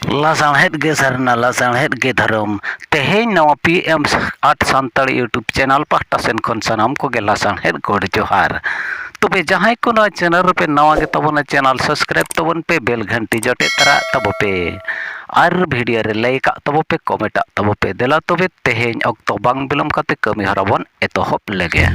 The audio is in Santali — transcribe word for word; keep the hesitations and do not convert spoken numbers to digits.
ᱞᱟᱥᱟᱬᱦᱮᱫ ᱜᱮ ᱥᱟᱨᱱᱟ, ᱞᱟᱥᱟᱬᱦᱮᱫ ᱜᱮ ᱫᱷᱚᱨᱚᱢ᱾ ᱛᱮᱦᱮᱧ ᱱᱚᱣᱟ P M art Santali YouTube channel ᱯᱟᱦᱴᱟ ᱥᱮᱱ ᱠᱷᱚᱱ ᱥᱟᱱᱟᱢ ᱠᱚᱜᱮ ᱞᱟᱥᱟᱬᱦᱮᱫ ᱜᱚᱰ ᱡᱚᱦᱟᱨ᱾ ᱛᱚᱵᱮ ᱡᱟᱦᱟᱸᱭ ᱠᱚ ᱱᱚᱣᱟ ᱪᱮᱱᱮᱞ ᱨᱮᱯᱮ ᱱᱟᱣᱟ ᱜᱮ ᱛᱟᱵᱚᱱᱟ, ᱪᱮᱱᱮᱞ ᱥᱟᱵᱥᱠᱨᱟᱭᱤᱵ ᱛᱟᱵᱚᱱ ᱯᱮ, ᱵᱮᱞ ᱜᱷᱟᱱᱴᱤ ᱡᱚᱴᱮᱫ ᱛᱟᱨᱟ ᱟᱜ ᱛᱟᱵᱚ ᱯᱮ, ᱟᱨ ᱵᱷᱤᱰᱤᱭᱳ ᱨᱮ ᱞᱟᱭᱤᱠ ᱟᱜ ᱛᱟᱵᱚ ᱯᱮ, ᱠᱚᱢᱮᱱᱴ ᱟᱜ ᱛᱟᱵᱚ ᱯᱮ᱾ ᱫᱮᱞᱟ ᱛᱚᱵᱮ ᱛᱮᱦᱮᱧ ᱚᱠᱛᱚ ᱵᱟᱝ ᱵᱤᱞᱚᱢ ᱠᱟᱛᱮ ᱠᱟᱹᱢᱤ ᱦᱚᱨᱟ ᱵᱚᱱ ᱮᱛᱚᱦᱚᱵ ᱞᱮᱜᱮ᱾